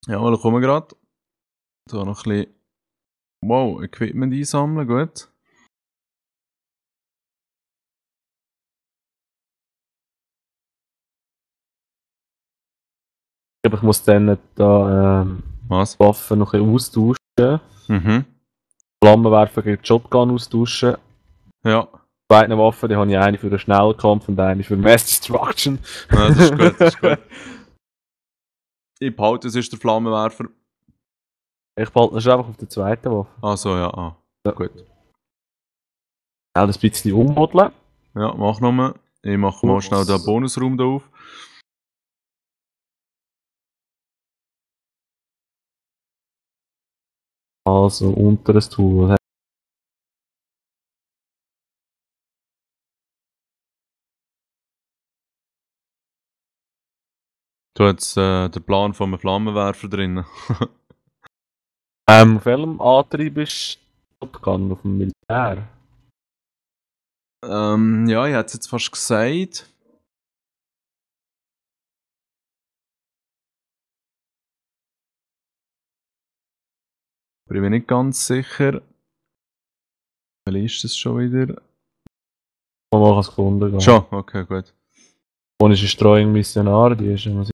Jawohl, kommen wir gerade. So, noch ein bisschen. Wow, Equipment einsammeln, gut. Aber ich muss dann da Was? die Waffen noch ein bisschen austauschen. Mhm. Flammenwerfer gegen die Shotgun austauschen. Ja. Die beiden Waffen, die habe ich eine für den Schnellkampf und eine für Mass Destruction. Ja, das ist gut, das ist gut. Ich behalte, es ist der Flammenwerfer. Ich behalte das einfach auf der zweiten Waffe. Ah, so, ja. Ah, Ja. gut. Auch ein bisschen ummodeln. Ja, mach nochmal. Ich mache mal schnell den Bonusraum da auf. Also unteres Tool. Du hast den Plan von einem Flammenwerfer drin. Auf welchem Antrieb ist Shotgun? Auf dem Militär? Ja, ich hätte es jetzt fast gesagt. Aber ich bin nicht ganz sicher. Welche ist das schon wieder? Mal was gefunden. Schon, okay, gut. Und ist ein Streuung Missionar, die ist immer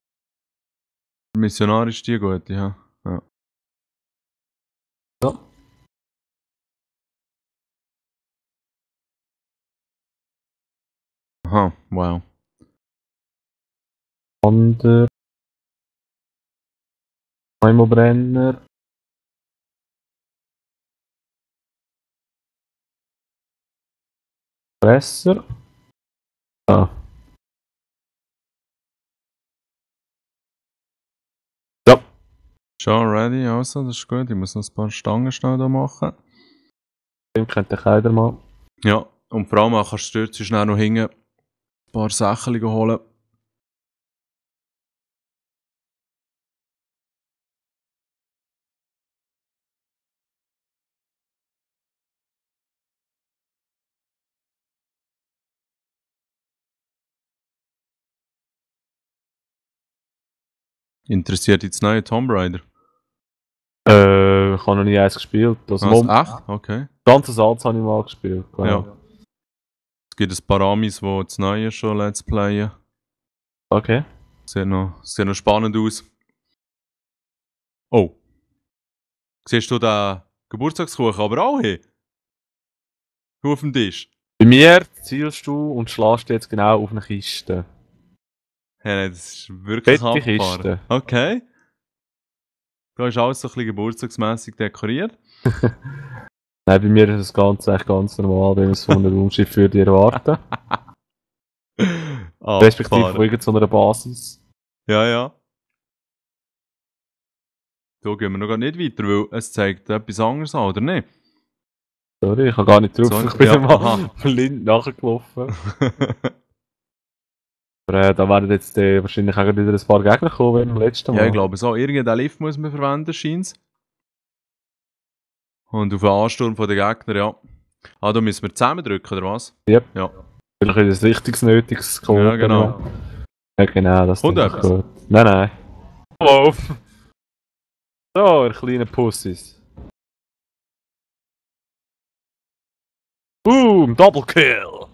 Missionar ist die gute, ja. Ja. ja. Aha, wow. Ander. Heimobrenner. Fresser. Ah. Ja. Schon ready, also, das ist gut. Ich muss noch ein paar Stangen schnell da machen. Den könnte ich auch mal. Ja, und vor allem auch kannst du dort schnell noch hinten ein paar Sachen holen. Interessiert jetzt neue Tomb Raider? Ich habe noch nie eins gespielt. Also Was? Echt? Okay. Ganzes Alts habe ich mal gespielt. Genau. Ja. Es gibt ein paar Amis, die das Neue schon Let's Playen. Okay. Sieht noch spannend aus. Oh. Siehst du den Geburtstagskuchen aber auch hier? Auf dem Tisch? Bei mir zielst du und schlägst jetzt genau auf eine Kiste. Hey, nein, das ist wirklich Fette abgefahren. Kiste. Okay. Da ist alles so ein bisschen geburtstagsmässig dekoriert. Nein, bei mir ist das Ganze echt ganz normal, wenn wir es von einem Raumschiff für dich erwarten. Respektive von irgendeiner Basis. Ja, ja. Da gehen wir noch gar nicht weiter, weil es zeigt etwas anderes an, oder nicht? Sorry, ich habe gar nicht drauf. Sorry. Ich bin Ja, mal blind nachgelaufen. Aber da werden jetzt wahrscheinlich auch wieder ein paar Gegner kommen, wie beim letzten Mal. Ja, ich glaube so. Irgendeinen Lift muss man verwenden, scheint. Und auf den Ansturm der Gegner, ja. Ah, da müssen wir zusammendrücken, oder was? Yep. Ja. Vielleicht ist es wichtiges, nötiges Code. Ja, genau. Ja, genau, das ist gut. Nein, nein. Hallo! So, ihr kleinen Pussys. Boom! Double Kill!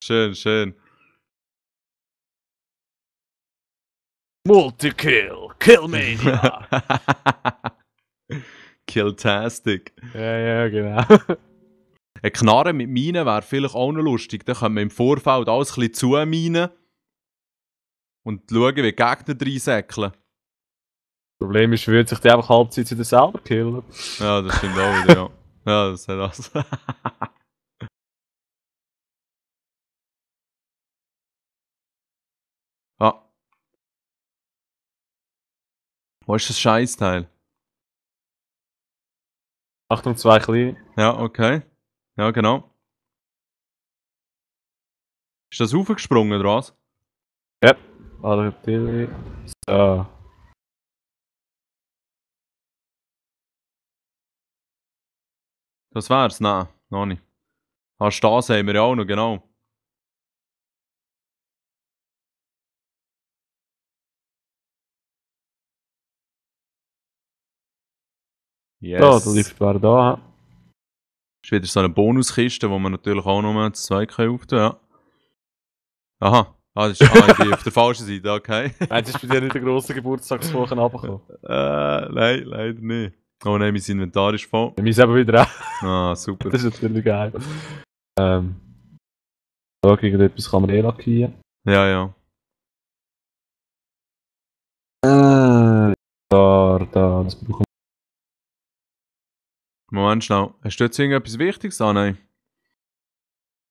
Schön, schön. Multi-Kill! Killmania! Killtastic. Ja, genau. Ein Knarren mit Minen wäre vielleicht auch noch lustig. Da können wir im Vorfeld alles ein bisschen zuminen und schauen, wie die Gegner reinsäckeln. Das Problem ist, würde sich die einfach halbzeit wieder selber killen. Ja, das stimmt auch wieder, ja. Ja, das hat das. Ah. Wo ist das Scheißteil? Achtung, 2 kleine. Ja, okay. Ja, genau. Ist das aufgesprungen, oder was? Ja. Artillerie. So. Das wär's? Nein, noch nicht. Ah, Stase haben wir ja auch noch, genau. Ja, der Yes. Lift wäre da. Ist wieder so eine Bonuskiste, wo man natürlich auch nur zu zweit auftun kann. Ja. Aha. Ich bin auf der falschen Seite, okay. Meinst du, ist bei dir nicht der grosse Geburtstagskuchen runtergekommen? Nein, leider nicht. Oh nein, mein Inventar ist voll. Wir sind eben wieder auch. Ah, super. Das ist natürlich geil. Da irgendetwas kann man lackieren. Ja. Das brauchen wir. Moment schnell. Hast du jetzt irgendetwas Wichtiges? Ah, nein.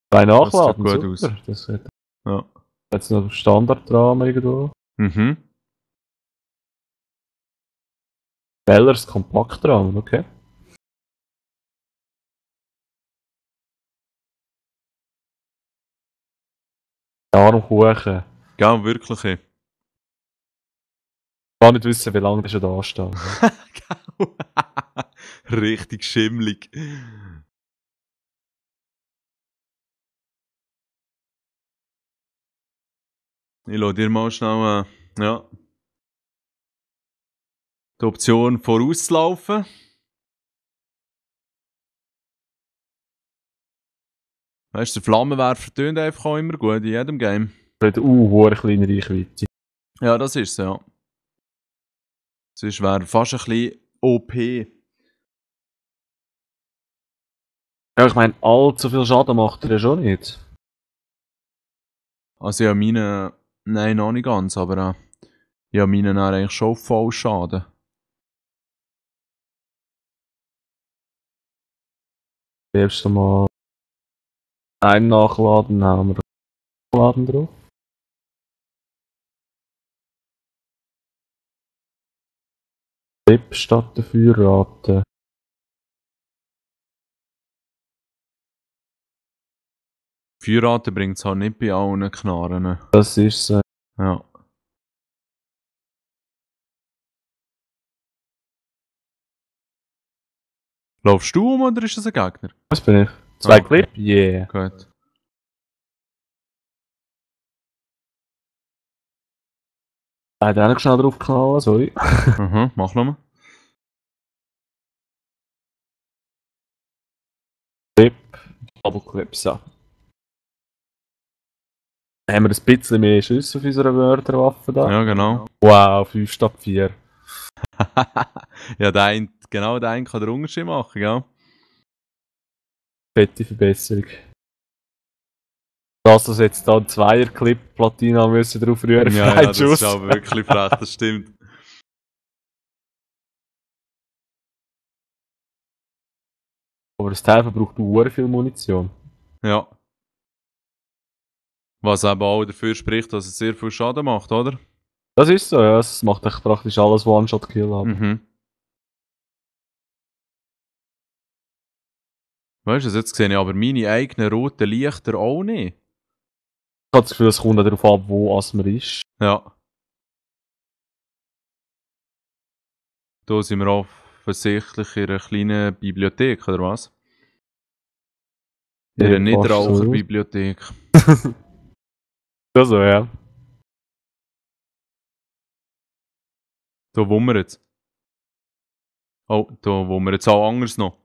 Bei Das Nachladen, sieht gut super. Das hat Ja. jetzt noch Standardrahmen irgendwo. Mhm. Bellers Kompaktrahmen, okay. Armkuchen. Gell, wirklich. Ich kann nicht wissen, wie lange der schon da steht. Gell. Richtig schimmlig. Ich lasse dir mal schnell die Option vorauslaufen. Weißt du, der Flammenwerfer tönt einfach auch immer gut in jedem Game. Er hat eine kleine Reichweite. Ja, das ist es, ja. Sonst wäre fast ein bisschen OP. Ja, ich meine, allzu viel Schaden macht er ja schon nicht. Also ja, meine... Nein, noch nicht ganz, aber ja, meine dann eigentlich schon voll Schaden. Erst einmal einen nachladen, dann haben wir Nachladen drauf. Tipp statt der Feuerrate. Feuerrate bringt es halt nicht bei allen Knarren. Das ist es. Ja. Laufst du um oder ist das ein Gegner? Was bin ich? Zwei Okay. Clip? Yeah. Gut. Er hat auch schnell drauf knallen, sorry. Mhm, mach nochmal. Clip. Double Clip, so. Dann haben wir ein bisschen mehr Schüsse auf unserer Mörderwaffe da. Ja, genau. Wow, 5 statt 4. Ja, genau der eine kann den Unterschied machen, gell? Fette Verbesserung. Dass jetzt da ein Zweier-Clip-Platina müssen drauf rühren für Ja, einen das Schuss. ist aber wirklich frech, das stimmt. Aber das Teil verbraucht sehr viel Munition. Ja. Was eben auch dafür spricht, dass es sehr viel Schaden macht, oder? Das ist so, ja. Es macht echt praktisch alles One-Shot-Kill ab. Mhm. Weißt du, jetzt sehe ich aber meine eigenen roten Lichter auch nicht. Ich habe das Gefühl, es kommt auch darauf ab, wo man ist. Ja. Da sind wir offensichtlich in einer kleinen Bibliothek, oder was? In einer Ja, fast so. Nichtraucherbibliothek. Also, ja. Da wummert es. Oh, da wummert es auch anders noch.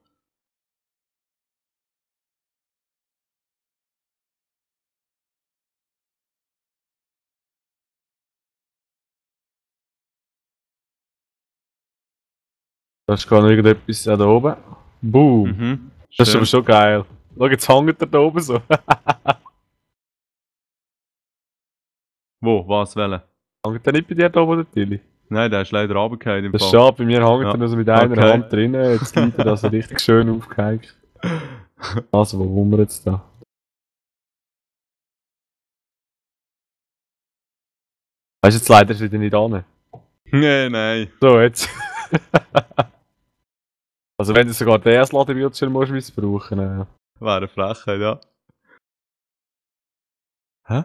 Da ist gar noch irgendetwas da oben. Boom. Mhm. Das ist Schön. aber schon geil. Schau, jetzt hängt er da oben so. Wo? Was? Welche? Hängt er nicht bei dir da oben, der Tilly? Nein, der ist leider runtergefallen im Das ist Fall. schade, bei mir hängt Ja. er nur so mit einer Okay. Hand drinnen. Jetzt liegt er also richtig schön aufgehängt. Also, wo wummert jetzt da? Weißt du, jetzt leider ist er wieder nicht an. Nein. So, jetzt. Also, wenn du sogar das Ladebildschirm musst missbrauchen. Wäre eine Frechheit, ja. Hä?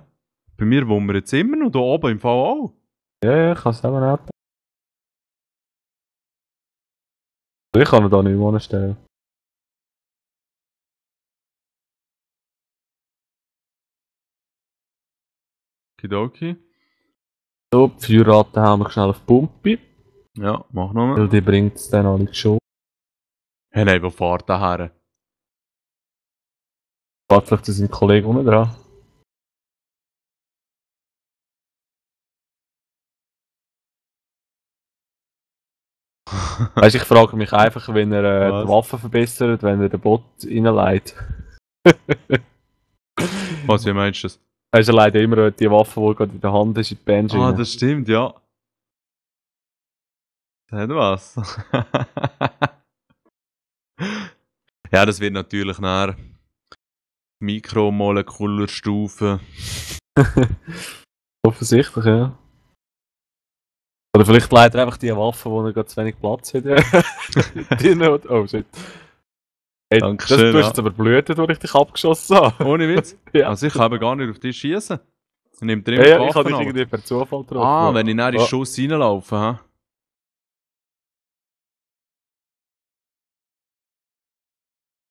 Bei mir wummert es immer noch, da oben im Fall auch. Ja, ich kann es eben nicht. Ich kann ihn da nicht mehr stellen. Kidoki. So, die Feuerrate haben wir schnell auf Pumpe. Ja, mach nochmal. Weil die bringt es dann alle schon. Hey, nein, wo fährt der her? Fährt vielleicht zu seinem Kollegen unten dran. Weißt du, ich frage mich einfach, wenn er die Was? Waffe verbessert, wenn er den Bot reinlegt. Was, wie meinst du das? Weißt du, er legt ja immer die Waffe, die gerade in der Hand ist, in die Bench Ah, rein. das stimmt, ja. Das hat was. Ja, das wird natürlich nach Mikromolekularstufen. Offensichtlich, ja. Oder vielleicht leitet er einfach die Waffe, wo er gerade zu wenig Platz hat. Die Not. Oh shit. Hey, Dankeschön, du hast ja. jetzt aber blutet, als ich dich abgeschossen habe. Ohne Witz? Ja. Also ich kann eben gar nicht auf dich schießen. Nimmt er immer Ja, die ich habe Waffen dich ab. irgendwie per Zufall getroffen. Ah, wenn ich nach in den Ja. Schuss reinlaufe, hä?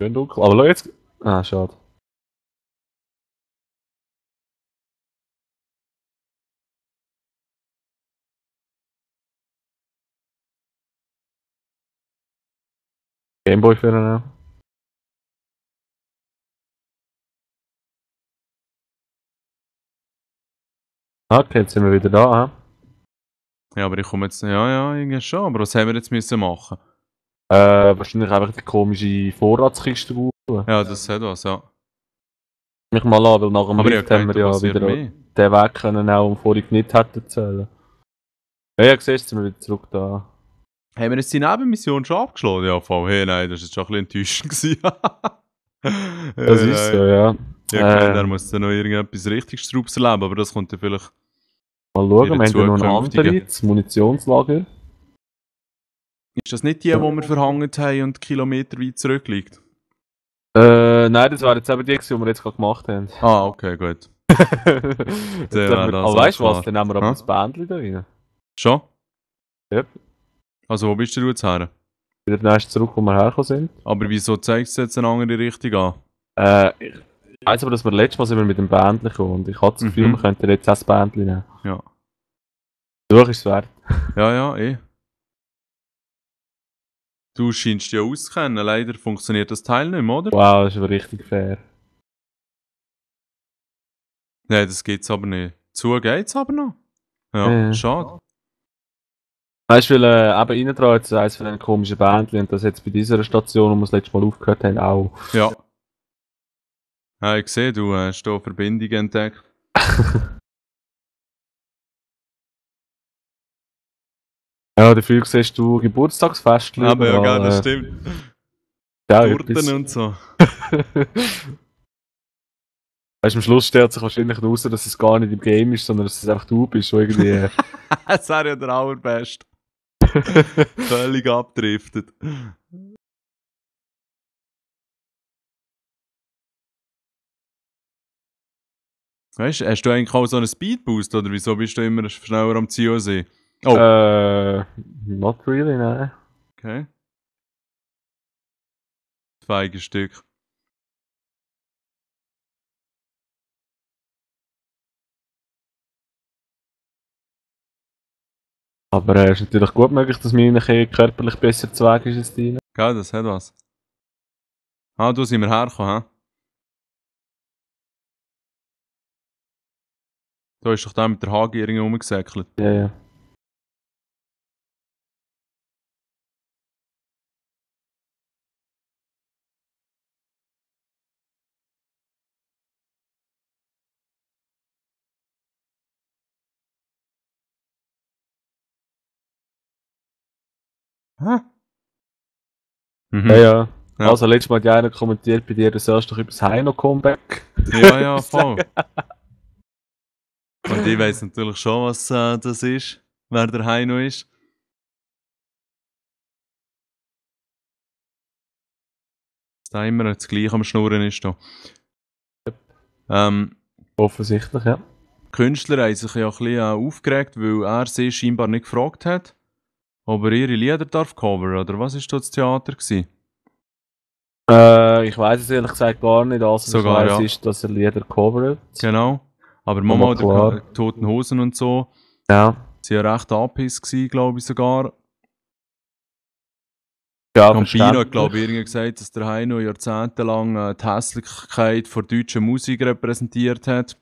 Schön dunkel. Aber schau jetzt. Ah, schade. Gameboy für ihn. Okay, jetzt sind wir wieder da. Ja, aber ich komme jetzt... Ja, irgendwie schon. Aber was haben wir jetzt müssen machen? Wahrscheinlich einfach die komische Vorratskiste raus. Ja, das hat was, ja. Mich mal an, weil nach dem Aber ich Lift haben gemeint, wir da ja passiert wieder mehr. den Weg können, auch, den wir vorhin nicht hätten zählen. Ja, siehst du, jetzt sind wir wieder zurück da. Haben wir jetzt die Nebenmission schon abgeschlossen? Ja, voll. Hey, nein, das war jetzt schon ein bisschen enttäuschend gewesen. Das ist so, ja. Ja, okay, der muss dann noch irgendetwas Richtiges draus erleben, aber das kommt ja vielleicht... Mal schauen, in wir der haben ja noch eine zukünftigen. andere, das Munitionslager. Ist das nicht die, die wir verhangen haben und kilometerweit zurückliegt? Nein, das wäre jetzt eben die, die wir jetzt gerade gemacht haben. Ah, okay, gut. Jetzt Ja, dürfen wir, das aber weißt du auch was, klar. dann nehmen wir aber Hä? das Bändchen da rein. Schon? Yep. Also, wo bist du jetzt her? Wieder nächst zurück, wo wir hergekommen sind. Aber wieso zeigst du jetzt eine andere Richtung an? Ich weiss aber, dass wir letztes Mal sind wir mit dem Bändchen gekommen und ich hatte das Gefühl, Mhm. wir könnten jetzt auch das Bändchen nehmen. Ja. Durch ist es wert. Ja, eh. Du scheinst dich ja auszukennen. Leider funktioniert das Teil nicht mehr, oder? Wow, das ist aber richtig fair. Nein, das geht's aber nicht. Zu geht's aber noch. Ja, schade. Weißt du, weil eben innen dran jetzt eines von den komischen Bändchen und das jetzt bei dieser Station, wo wir das letzte Mal aufgehört haben, auch. Ja. Ja, ich sehe, du hast hier Verbindungen entdeckt. Ja, dafür siehst du Geburtstagsfest. Aber ja, gell, das stimmt. Ja, Torten und so. Weißt du, am Schluss stellt sich wahrscheinlich heraus, dass es gar nicht im Game ist, sondern dass es einfach du bist, wo irgendwie. Das wäre ja der allerbeste. Völlig abdriftet. Weißt du, hast du eigentlich auch so einen Speedboost oder wieso bist du immer schneller am Ziel sein? Oh, Not really, nein. okay. Feiges Stück. Aber es ist natürlich gut möglich, dass meine körperlich besser zu Weg ist als deine. Gell, das hat was. Ah, du sind wir hergekommen, hä? Da ist doch der mit der Hagi irgendwie rumgesäckelt. Ja, ja. Hä? Mhm. Ja, ja. Ja. Also, letztes Mal hat ja einer kommentiert bei dir, du sollst doch über das Heino-Comeback. Ja, voll. Und ich weiss natürlich schon, was das ist, wer der Heino ist. Dass da immer das Gleiche am Schnurren ist. Da. Offensichtlich, ja. Die Künstler haben sich ja ein bisschen aufgeregt, weil er sie scheinbar nicht gefragt hat, ob er ihre Lieder darf covern, oder was war das Theater gewesen? Ich weiß es ehrlich gesagt gar nicht. Also, Sogar, ich weiss ja. ist, dass er Lieder covert. Genau. Aber Aber Mama klar. der Toten Hosen und so, Ja. sie waren recht angepisst gewesen, glaube ich sogar. Ja, Campino hat, glaube ich, irgendwie gesagt, dass der Heino jahrzehntelang die Hässlichkeit von deutscher Musik repräsentiert hat.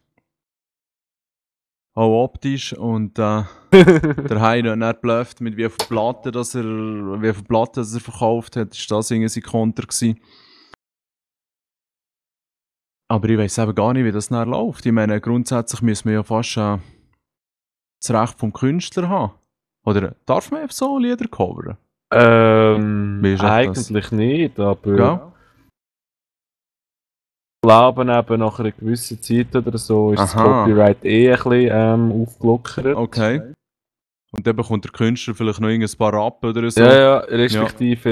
Auch optisch. Und der Heino hat dann blufft mit wie viele Platten, dass er verkauft hat. Ist das irgendwie sein Konter gewesen. Aber ich weiß eben gar nicht, wie das dann läuft. Ich meine, grundsätzlich müssen wir ja fast das Recht vom Künstler haben. Oder darf man so Lieder covern? Wie ist Eigentlich nicht, aber Ja? ich glaube eben nach einer gewissen Zeit oder so ist das Aha. Copyright ein bisschen aufgelockert. Okay. Und dann bekommt der Künstler vielleicht noch ein paar Rappen oder so. Ja, respektive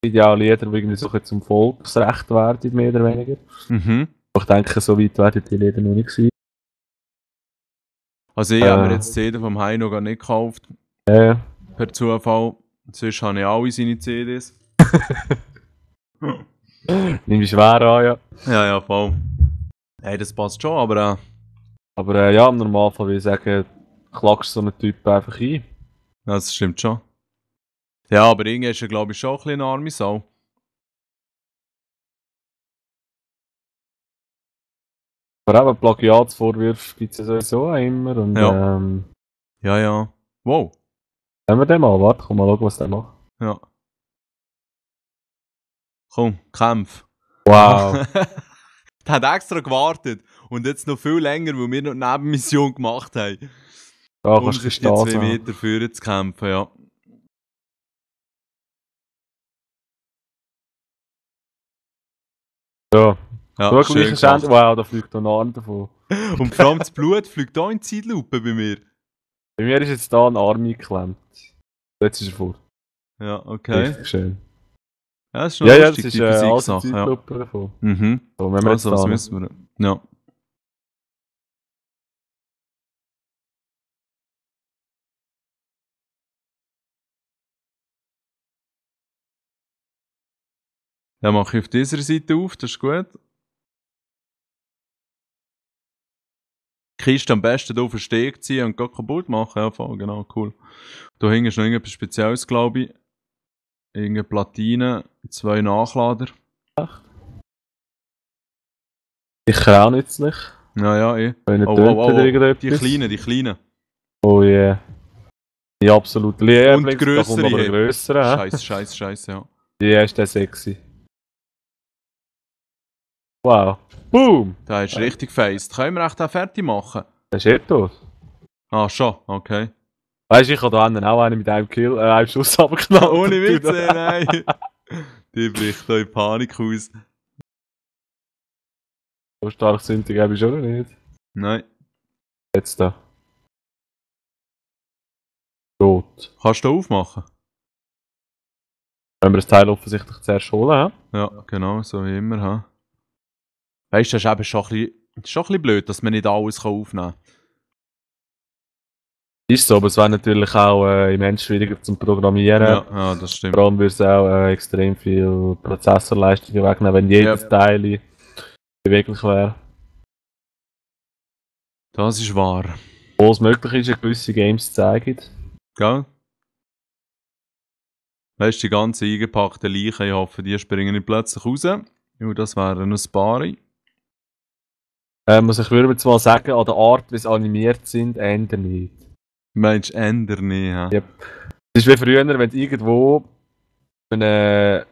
sind ja auch Lieder, die irgendwie so zum Volksrecht werden, mehr oder weniger. Mhm. Ich denke, so weit werden die Lieder noch nicht sein. Also ich habe mir jetzt die CD vom Heino gar nicht gekauft. Ja. Per Zufall. Sonst habe ich alle seine CDs. Nimm dich schwer an, ja. Ja, voll. Hey, das passt schon, aber Aber ja, im Normalfall würde ich sagen, klackst so einen Typ einfach ein. das stimmt schon. Ja, aber irgendwie ist er, glaube ich, schon ein bisschen eine arme Sau. Aber eben Plagiatsvorwürfe gibt es ja sowieso auch immer. Und Ja. Ja. Wow. haben wir den mal? Warte, komm mal schauen, was der macht. Ja. Komm, kämpf. Wow. Der hat extra gewartet. Und jetzt noch viel länger, weil wir noch die Nebenmission gemacht haben. Ja, Um kannst du sich die 2 stehen. Meter führen zu kämpfen, ja. Ja. Ja, Schau, schön gleich gemacht. wow, da fliegt noch ein Arm davon. Und vor allem das Blut fliegt auch in Zeitlupe bei mir. Bei mir ist jetzt da ein Arm eingeklemmt. Jetzt ist er vor. Ja, okay. Richtig schön. Ja, das ist noch Ja, lustig, das die ist alles eine Physiksache. Ja. Zeitlupe davon. Mhm. So, wenn wir Also, jetzt was da müssen wir? Ja. Dann mache ich auf dieser Seite auf, das ist gut. Die Kiste am besten hier auf den Steg ziehen und gleich kaputt machen. Ja, voll, genau, cool. Da hinten ist noch irgendetwas Spezielles, glaube ich. Irgendeine Platine, 2 Nachlader. Sicher auch nützlich. Ja, eh. Wenn Oh, tönt oder irgendetwas. die kleinen. Oh yeah. Die absolute Und Lieblings, da kommt grössere. aber ein grösserer. Scheiße, ja. Ja, ist der sexy. Wow. Boom! Der ist richtig feist. Können wir echt den fertig machen? Der ist Etos. Ah, schon, okay. Weißt du, ich habe da hinten auch einen mit einem einem Schuss abgeknallt. Ohne Witz, nein. Die bricht da in Panik aus. So stark sind die, glaube ich, schon nicht. Nein. Jetzt da. Rot. Kannst du aufmachen? Wenn wir das Teil offensichtlich zuerst holen, he? Ja, genau, so wie immer. Ha. Weißt du, das ist eben schon ein bisschen blöd, dass man nicht alles aufnehmen kann. Ist so, aber es wäre natürlich auch immens schwieriger zum Programmieren. Ja, das stimmt. Vor allem würde es auch extrem viel Prozessorleistung wegnehmen, wenn jedes Teil beweglich wäre. Das ist wahr. Wo es möglich ist, gewisse Games zu zeigen. Gell? Weißt du, die ganzen eingepackten Leichen, ich hoffe, die springen nicht plötzlich raus. Ja, das wären noch ein paar. Also ich würde jetzt mal sagen, an der Art, wie sie animiert sind, ändern nicht. Meinst du, ändern nicht, ja? Yep. Es ist wie früher, wenn du irgendwo in einem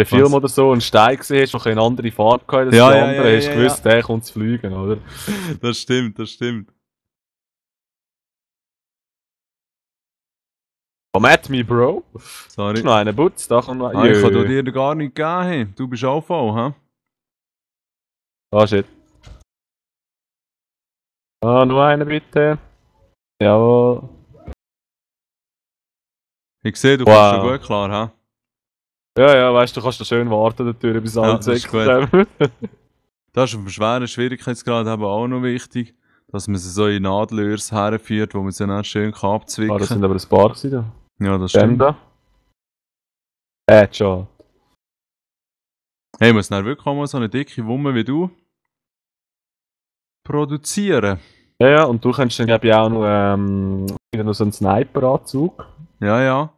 Film oder so einen Stein gesehen hast, der eine andere Farbe hatte als die andere, hast du gewusst, der kommt zu fliegen, oder? Das stimmt. Come at me, Bro. Sorry. Ist noch einen Putz, da kann man... Ich kann dir gar nicht geben. Du bist auch voll, hä? Ah, shit. Ah, nur einen bitte. Jawohl. Ich sehe, du kommst schon gut klar, hä? Ja, weißt du, kannst da schön warten, natürlich, bis alle kommen. Das ist auf einem schweren Schwierigkeitsgrad eben auch noch wichtig, dass man sie so in Nadelöhrs herführt, wo man sie dann schön abzwicken kann. Das sind aber ein paar gewesen, da. Ja, das stimmt. Schon. Hey, muss dann wirklich auch mal so eine dicke Wumme wie du produzieren. Ja, und du kannst dann, glaube ich, auch noch so einen Sniper-Anzug. Ja, ja.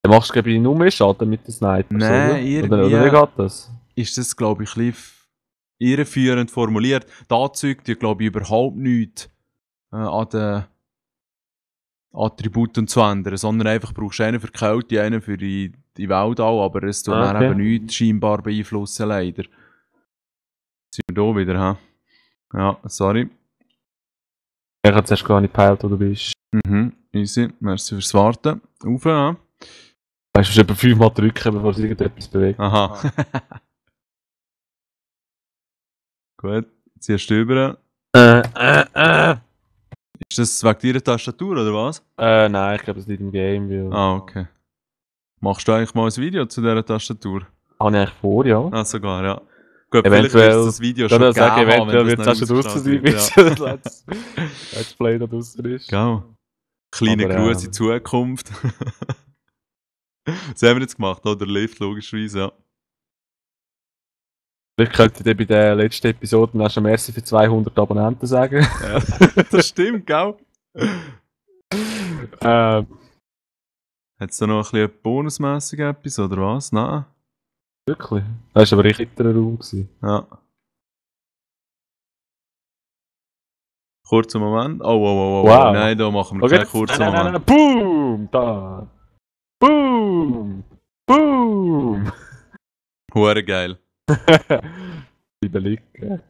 Dann machst du, glaube ich, nur mehr Schaden mit den Snipers, Nein, oder? irgendwie- Oder wie geht das? Ist das, glaube ich, ein bisschen irreführend formuliert. Die Anzüge, die, glaube ich, überhaupt nichts an den Attributen zu ändern, sondern einfach brauchst du einen für die Kälte, einen für die Weltall, aber es tut dann Okay. eben nichts scheinbar beeinflussen, leider. Jetzt sind wir hier wieder, hä? Ja, sorry. Ich habe zuerst gar nicht gepeilt, wo du bist. Mhm, easy. Merci fürs Warten. Auf, ja. Weißt du, musst etwa 5-mal drücken, bevor sich irgendetwas bewegt. Aha. Gut, ziehst du über. Ist das wegen deiner Tastatur, oder was? Nein, ich glaube, es liegt im Game. Weil... Ah, okay. Machst du eigentlich mal ein Video zu dieser Tastatur? Habe ich eigentlich vor, ja. Ah, sogar, ja. Gut, Eventuell- vielleicht wirst du das Video schon Gerade gegeben sagen, haben, eventuell wenn wird das es auch schon noch draussen sein, ausgestrahlt bis wird, das Let's Play da draussen ist. Gell? Kleine Aber, Gruß in die Zukunft. Das haben wir jetzt gemacht, oder? Lift, logischerweise, ja. Vielleicht könnte ich bei der letzten Episode auch schon Merci für 200 Abonnenten sagen. Ja, das stimmt, gell? ähm, Hat es da noch ein bisschen bonusmässig etwas, oder was? Nein? wirklich? Das war aber ein kleinerer Raum. Ja. Kurzer Moment. Oh. Wow. Nein, da machen wir Okay, keinen kurzen Moment. nein. Boom! Da! Boom! Boom! Hure geil. Bleiben liegen.